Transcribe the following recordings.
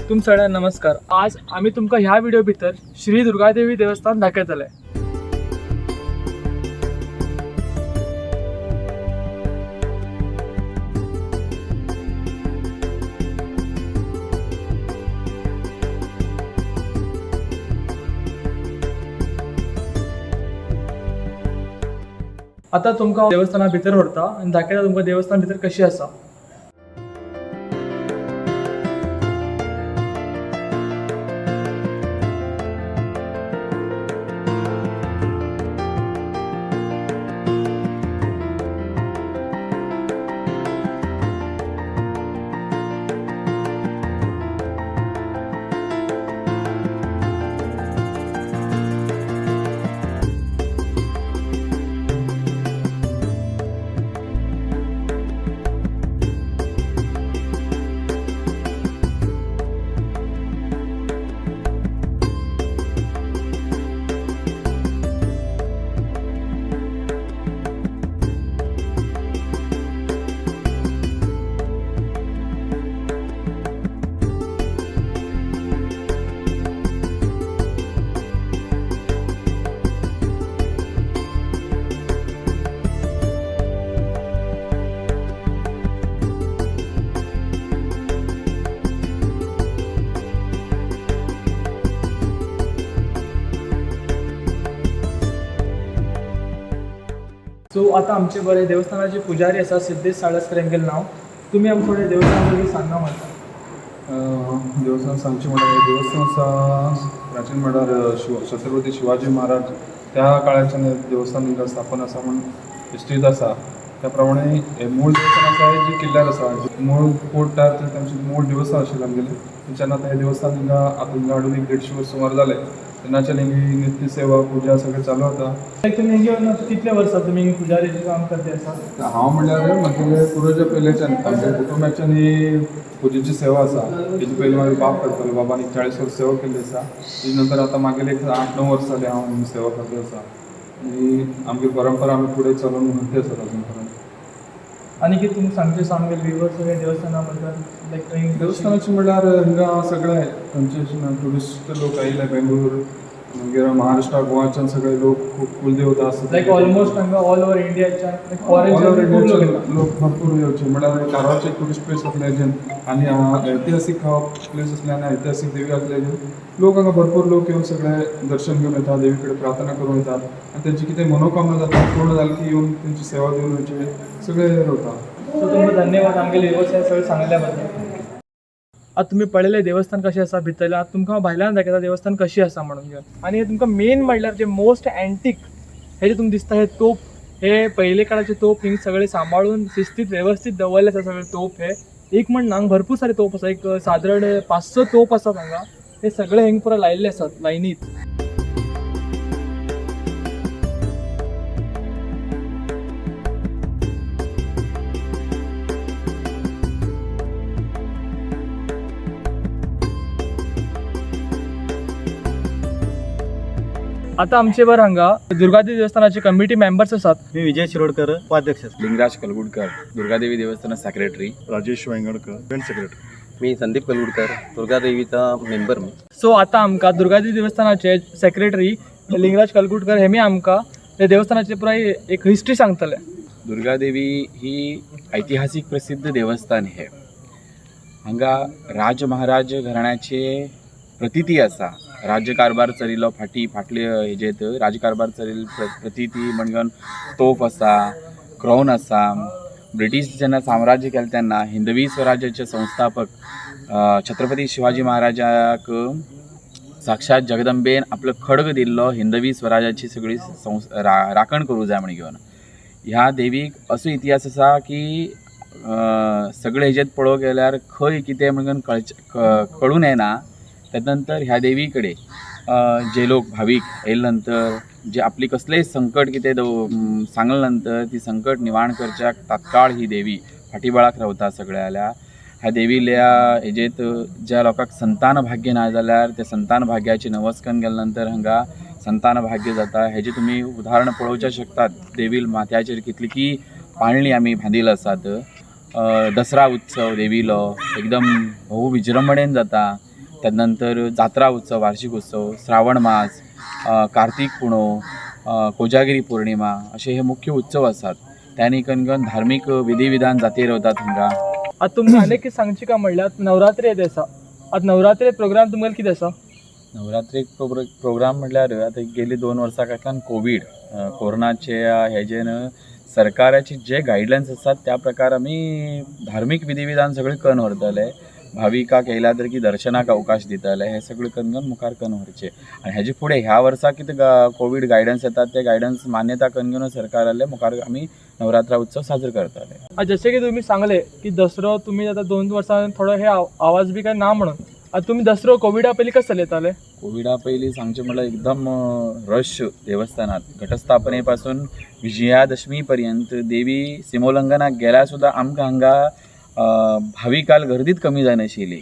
तुम सगळ्यांना नमस्कार. आज आम्ही तुमकां ह्या व्हिडिओ भितर श्री दुर्गादेवी देवस्थान दाखयतले. आता तुमकां देवस्थाना भितर व्हरता आनी दाखयता तुमकां देवस्थान भितर कशी आसा. सो आता आमचे बरे देवस्थानाचे पुजारी आसा सिद्धेश साळसकर हेंगेलें नांव. तुमी आमकां थोडें देवस्थाना बद्दल सांगा म्हाका. देवस्थान सांगचें म्हणल्यार देवस्थान आसा प्राचीन म्हणल्यार छत्रपती शिवाजी महाराज त्या काळाच्यान हें देवस्थान हिंगा स्थापन आसा म्हूण हिस्ट्रींत आसा. त्या प्रमाणे हें मूळ देवस्थान आसा हें जें किल्ल्यार आसा, मूळ कोट आहा तें तांचें मूळ देवस्थान आशिल्लें आमगेलें. तेच्यान आतां हें देवस्थान हिंगा आतां हिंगा हाडून एक 150 वर्स सुमार जालें. तेन्नाच्यान हिंगा नित्य सेवा पुजा सगळें चालू आसा. लायक तुमी हिंगा कितले वर्सां तुमी पुजारीचें काम करते आसा? हांव म्हणल्यार म्हगेले पुर्वजा पयल्याच्यान आमच्या कुटुंबाच्यान ही पुजेची सेवा आसा. तेजे पयलीं म्हाजे बाप करतालो, बाबान एक 40 वर्स सेवा केल्ली आसा. तेजे नंतर आतां मागीर एक 8-9 वर्सां जालीं हांव ही सेवा करत आसा. आनी आमची परंपरा आमी फुडें चलोवन व्हरत आसात अजून पर्यंत. आनी कितें तुमकां सांगचें आसा आमगे व्युवर्स देवस्थाना बद्दल? लायक थंय देवस्थानाचे म्हणल्यार हिंगा सगळे खंयचे ट्युरिस्ट लोक आयिल्ले बेंगळूर, मागीर महाराष्ट्रा, गोवाच्यान सगळे लोक खूब कुलदेवता आसा. लायक ऑलमोस्ट हांगा ऑल ओवर इंडियाच्यान, लायक ऑल ओवर फॉरेन खूब लोक इंडियाचे येता. लोक भरपूर येवचे म्हणल्यार कारवारचे टुरिस्ट प्लेस असल्याच्यान आनी ऐतिहासीक प्लेस असल्यान, ऐतिहासीक देवी असल्याच्यान लोक हांगा भरपूर लोक येवन सगळे दर्शन घेवन येतात, देवी कडेन प्रार्थना करून येतात आनी तेंची कितें मनोकामना जाता पूर्ण जाली की येवन तेंची सेवा दिवन वयचे सगळे वता. सो तुमकां धन्यवाद आमगेले व्युवर्स हें सगळें सांगल्या बद्दल. आतां तुमी पळयलें देवस्थान कशें आसा भितरलें. आतां तुमकां हांव भायल्यान दाखयता देवस्थान कशी आसा म्हणून घेवन. आनी हे तुमकां मेन म्हणल्यार जे मोस्ट एंटीक हे जे तुमकां दिसता हे तोप, हे पयले काळाचे तोप हिंग सगळे सांबाळून शिस्तीत वेवस्थीत दवरले आसा सगळे तोप. हे एक म्हण हांगा भरपूर सारे तोप आसा, एक सादारण 5-6 तोप आसात हांगा. हे सगळे हिंग पुरा लायिल्ले आसात लायनीत. आता आमचे बर हांगा दुर्गादेवी देवस्थानाचे कमिटी मेंबर्स आसात. मी विजय शिरोडकर, उपाध्यक्ष. लिंगराज कलगुडकर, दुर्गादेवी देवस्थान secretary. Rajesh Vengankar, joint secretary. मी संदीप कलगुडकर, दुर्गादेवीचा मेंबर मी. सो आता आमकां दुर्गादेवी देवस्थानाचे सेक्रेटरी लिंगराज कलगुडकर हेमी आमकां ते देवस्थानाचे पुराय एक हिस्ट्री सांगतले. दुर्गादेवी ही ऐतिहासिक प्रसिद्ध देवस्थान हे. हांगा राज महाराज घराण्याचे प्रतिती आसा. राज्यकारभार चलिल्लो फाटी फाटले हेजेत राजकारभार चलिल्लो प्रतिती म्हणून तोफ आसा, क्रावन आसा. ब्रिटीश जेन्ना साम्राज्य केलें तेन्ना हिंदवी स्वराज्याचे संस्थापक छत्रपती शिवाजी महाराजाक साक्षात जगदंबेन आपलो खडग दिल्लो हिंदवी स्वराज्याची सगळी राखण करूं जाय म्हण घेवन. ह्या देवीक असो इतिहास आसा की सगळे हेजेत पळोवंक गेल्यार खंय कितें म्हणून कळचें कळून येना. तेज नंतर ह्या देवी कडेन जे लोक भावीक येयले नंतर जे आपली कसलेय संकट कितें सांगले नंतर ती संकट निवारण करच्याक तात्काळ ही देवी फाटीबळाक रावता सगळ्याल्या. ह्या देवील्या हेजेत ज्या लोकांक संतान भाग्य ना जाल्यार ते संतान भाग्याची नमस्कार केले नंतर हांगा संतान भाग्य जाता. हेजें तुमी उदाहरण पळोवच्या शकतात. देवील माथ्याचेर कितली की पाळणी आमी बांदिल्ली आसात. दसरा उत्सव देवीलो एकदम भोव विजृंभणेन जाता. तदनंतर जात्रा उत्सव, वार्षिक उत्सव, श्रावण मास, कार्तिक पुणव, कोजागिरी पौर्णिमा असे हे मुख्य उत्सव आसात. त्यानी कणकण धार्मीक विधी विधान जातीर वतात हांगा. आतां तुमकां आनीक कितें सांगची काय म्हणल्यार नवरात्री येत आसा, आतां नवरात्री प्रोग्राम तुमगेलो कितें आसा? नवरात्रीक प्रोग्राम म्हटल्यार आतां गेली 2 वर्सां कातल्यान कोवीड कोरोनाचे हेजेन सरकाराचे जे गायडलायन्स आसात त्या प्रकार आमी धार्मीक विधी विधान सगळें करून व्हरतले. भाविकाक येयल्या तर की दर्शनाक अवकाश दितले, हे सगळें करून करून मुखार करून व्हरचें. आनी हेजे फुडें ह्या वर्सा कितें कोवीड गायडन्स येतात ते गायडन्स मान्यता करून घेवन सरकाराले मुखार आमी नवरात्रा उत्सव साजरो करतले. आतां जशें की तुमी सांगलें की दसरो तुमी आतां 2 वर्सां थोडो हे आवाज बी काय ना म्हणून, आतां तुमी दसरो कोविडा पयलीं कशें चलयताले? कोविडा पयलीं सांगचें म्हणल्यार एकदम रश देवस्थानात. घटस्थापने पासून विजयादशमी पर्यंत देवी सिमोल्लंघनाक गेल्यार सुद्दां आमकां हांगा भाविकाल गर्दीत कमी जायनाशिल्ली.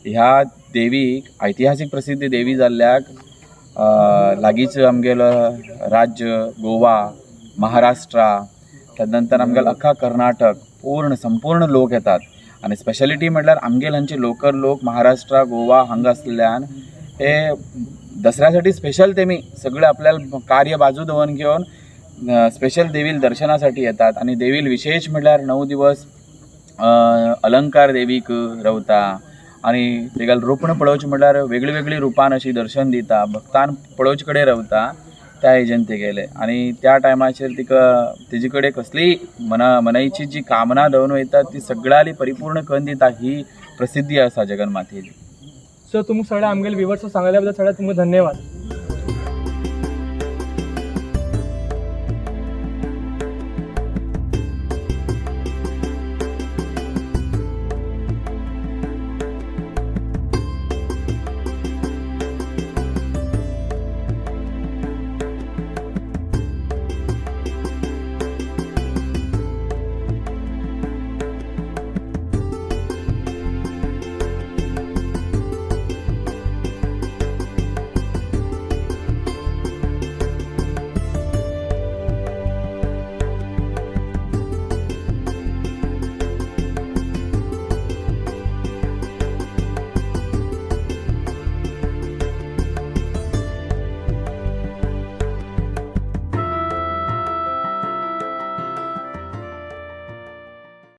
ह्या देवीक ऐतिहासीक प्रसिद्ध देवी जाल्ल्याक लागींच आमगेलो राज्य गोवा, महाराष्ट्रा, तदनंतर आमगेलो अख्खा कर्नाटक पूर्ण संपूर्ण लोक येतात. आनी स्पेशलिटी म्हटल्यार आमगेल हांचे लोकल लोक महाराष्ट्रा, गोवा हांगा आसल्यान हे दसऱ्यासाठी स्पेशल तेमी सगळे आपल्याला कार्य बाजू दवरून घेवन स्पेशल देवील दर्शनासाठी येतात. आणि देवील विशेष म्हटल्यार 9 दिवस अलंकार देवीक रवता आणि तेगेलें रुपण पळोवचें म्हटल्यार वेगळी वेगळी रुपान अशी दर्शन दिता, भक्तान पळोवचे कडेन रवता त्या हेजेन तेगेले. आनी त्या टायमाचेर तिका तेजे कडेन कसलीय मना मनाची जी कामना दवरून वयता ती सगळ्याली परिपूर्ण करून दिता, ही प्रसिद्धी आसा जगन्मातेची. सो तुमकां सगळ्या आमगेले विवर्स सांगल्या बद्दल सगळ्या तुमकां धन्यवाद.